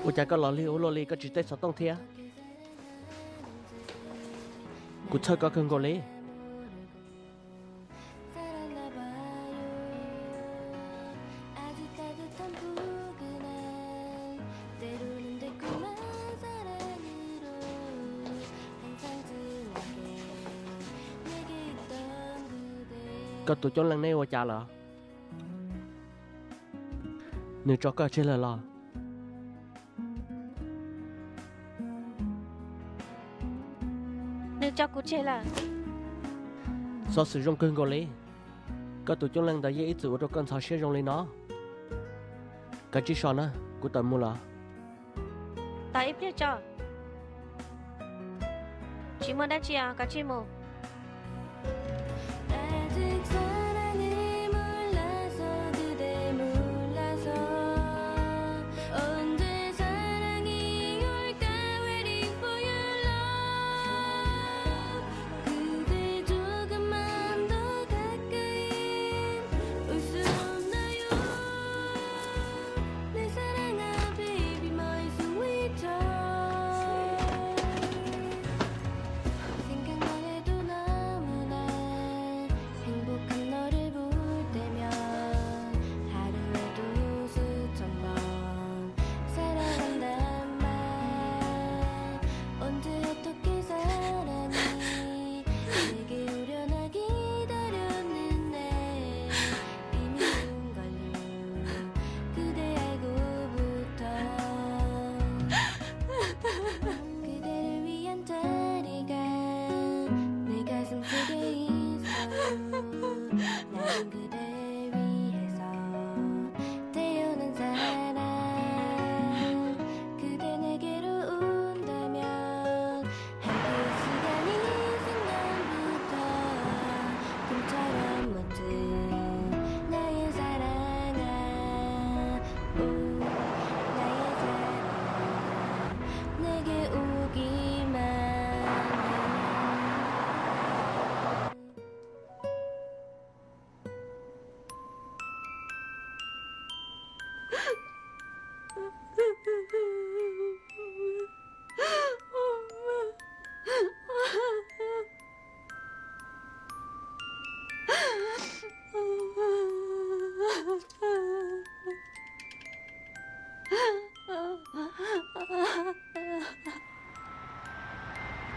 Ua cas koj los lig ua luaj li, koj tsis teb xov tooj thiab? Kuv txhawj koj kawg nkaus li. Koj tus coob leej neb ua cas lawm? Nws tso koj tseg lawm los? Nws tso kuv tseg lawm. Xov xwm zoo kawg nkaus li. Koj tus coob leej ntawd yeej ib txwm ua rau koj ntxhov siab zoo li no. Kav tsij so na, kuv tawm mus lawm. Tos ib pliag tso. Tsis muaj dab tsi os, kav tsij mus.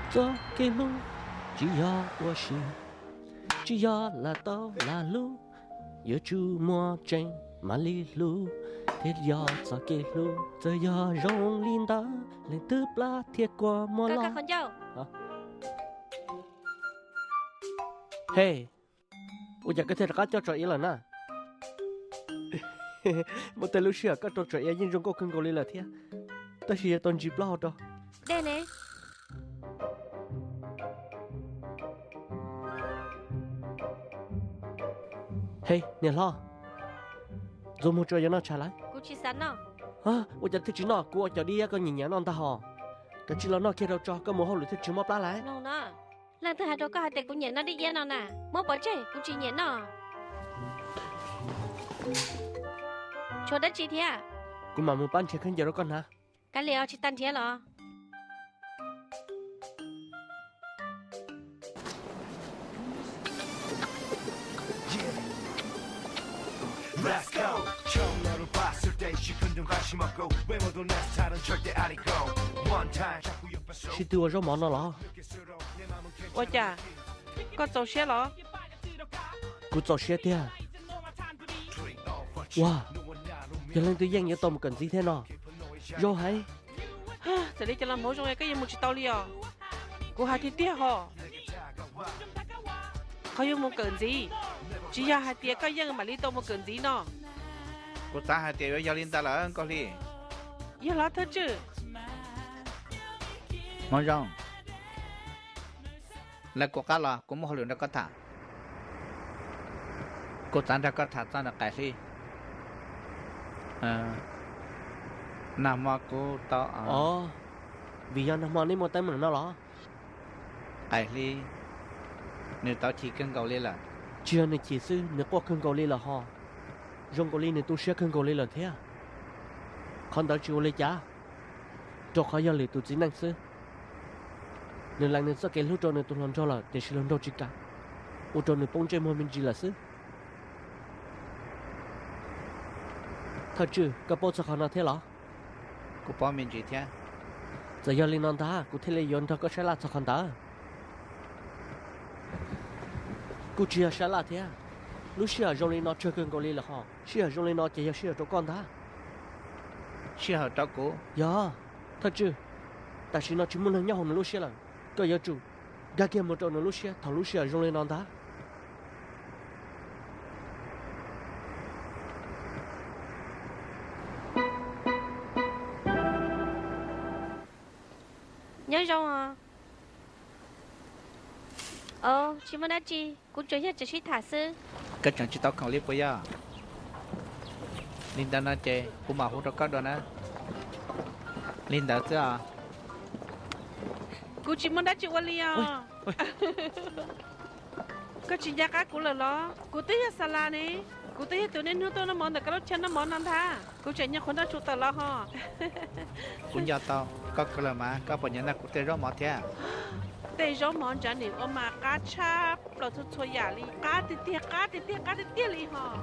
Txoj kev hlub tsis yog ua si, tsis yog lam tau lam hlub, yuav tsum muaj tseeb mam li hlub, thiaj yog txoj kev hlub. Txawm yog zoo li ntawd, leej twg plab thiab kua muag los. Hej, ua cas koj thiaj rov qab coj Tsom Iab lawm na? Muaj tej lub sij hawm koj rau Tsom Iab yeej zoo nkauj kawg nkaus li lawm thiab, tab sis yuav tau ntsis plaub hau rau. Dej ne? Hej, niam hlob, ntxuav muag tso, yuav noj tshais lawm. Kuv tsis xav noj. Ua cas thiaj tsis noj? Kuv ua cov dib iab koj nyiam nyiam noj ntag hos. Kav tsij los noj kiag rau tso, koj mus hauj lwm thiaj tsis mob plab lawm. Leej twg hais rau koj hais tias kuv nyiam noj dib iab no na? Muab pov tseg, kuv tsis nyiam noj. Tshuav dab tsi thiab? Kuv mam mus pab nrhiav khaub ncaws rau koj hnav. Kav liam, tsis tas nrhiav los? Sib tw ua zaub mov no los? Ua cas, koj txaus siab los? Kuv txaus siab tiag. Ua, yog leej twg yeej yuav tau mus kawm ntxiv thiab no. Zoo heev. Txawm li cas los Hmoob Zoo, koj yeej mus tsis tau li os. Kuv hais tiag tiag hos. Qhov yuav mus kawm ntxiv, tsis yog hais tias koj yeej mam li tau mus kawm ntxiv no. Kuv xav hais tias yuav yog li ntawd lawm Nkauj Hli. Yog los Thawj Tswj. Hmoob Zoo, lawv kuv qab los kuv muaj hauj lwm nrog koj tham. Kuv xav nrog koj tham txog ntawm Qaim Hli. Nag hmo kuv tau, vim yog nag hmo neb muaj teeb meem no los? Qaim Hli, nws tau chim kawg nkaus li lawm. Tsis yog nws chim xwb, nws quaj kawg nkaus li lawm hos. Zoo nkaus li nws tu siab kawg nkaus li lawm thiab. Qhov ntawd tsis ua li cas. Rau qhov yog lwm tus txiv neej xwb. Nws lees nws txoj kev hlub rau nws tus hluas nraug lawm tiam sis hluas nraug tsis kam, ua rau nws poob ntsej muag me ntsis lawm xwb. Thawj Tswj, koj paub txog qhov no thiab los? Kuv paub me ntsis thiab. Txawm yog li no ntag kuv thiaj li yuav nrog koj sab laj txog qhov ntawd. Kuj tsis yog sab laj thiab. Lub sij hawm zoo li no tsawg kawg nkaus li lawm hos, sij hawm zoo li no ces yog sij hawm rau koj ntag. Sij hawm rau kuv? Yog, Thawj Tswj, tam sim no tsis muaj neeg nyob hauv nws lub siab lawm. Koj yuav tsum nkag kiag mus rau nws lub siab thaum lub sij hawm zoo li no ntag. Nyob zoo os. Tsis muaj dab tsi, kuv tsuas yog tseem sib tham xwb. Koj tseem tsis tau khoom li puas yog? Li ntawd no ces kuv mam hu rau koj dua na. Li ntawd xwb os. Kuv tsis muaj dab tsi ua li os. Koj tsis nco qab kuv lawm los? Kuv twb yog Xa Las ne. Kuv twb yog tus niaj hnub tuaj noj mov ntawm koj lub chaw noj mov no ntag. Kuv tseem nyob qhuav nroj tsu tawm los hos. Kuv nco tau koj kawg lawm mas, koj puas nyiam noj kuv tej zaub mov thiab? Tej zaub mov Johnny ua mas qab tshaj plaws txhua txhua yam li, qab tiag tiag, qab tiag tiag, qab tiag tiag li hos.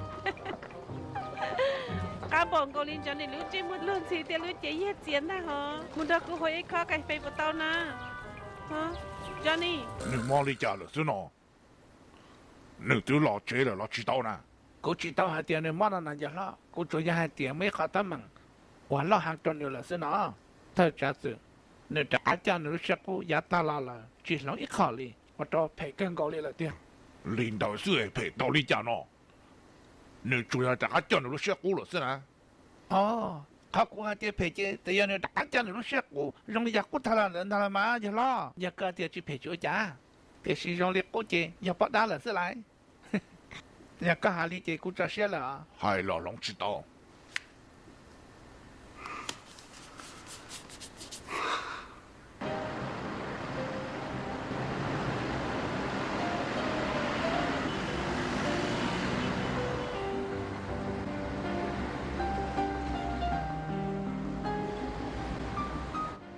Qab npaum nkaus li Johnny lub ntsej muag luag ntxhi thiab lub cev yaj txias ntag hos. Mus nrog kuv hu ib khob kas fes puas tau na? Johnny. Nws mob li cas lawm xwb no? Nws twb los tsev lawm los tsis tau na? Kuv tsis tau hais tias nws mob no na yawg hlob, kuv tsuas yog hais tias muaj ib qho teeb meem uas loj heev rau nws lawm xwb no. Thawj tsav xwm, nws rov qab coj nws lub siab qub yav tag los lawm tsis hloov ib qho li, ua rau phem kawg nkaus li lawm tiag. Li ntawd xwb es phem tau li cas no? Nws tsuas yog rov qab coj nws lub siab qub lawm xwb na. Os, qhov kuv hais tias phem ces twb yog nws rov qab coj nws lub siab qub zoo li yog qub tag los ntawd ntag los mas yawg hlob. Yog koj tias tsis phem tsis ua cas, tiam sis zoo li qub ces yog poj dab lawm xwb lauj. Yog koj hais li ces kuv tso siab lawm. Hais los hloov tsis tau.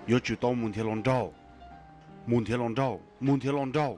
Yuav tsum tau mus nrhiav hluas nraug, mus nrhiav hluas nraug, mus nrhiav hluas nraug.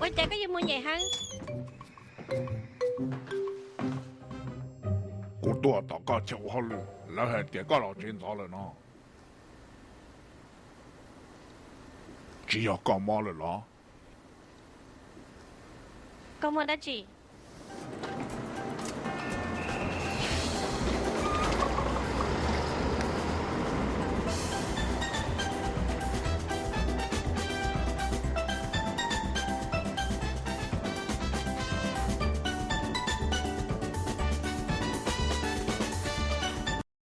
Ua cas koj yuav mus nyem heev? Kuv tuaj tom koj chaw ua hauj lwm, lawv hais tias koj los tsev ntxov lawm no. Tsis yog koj mob lawm los? Koj muaj dab tsi?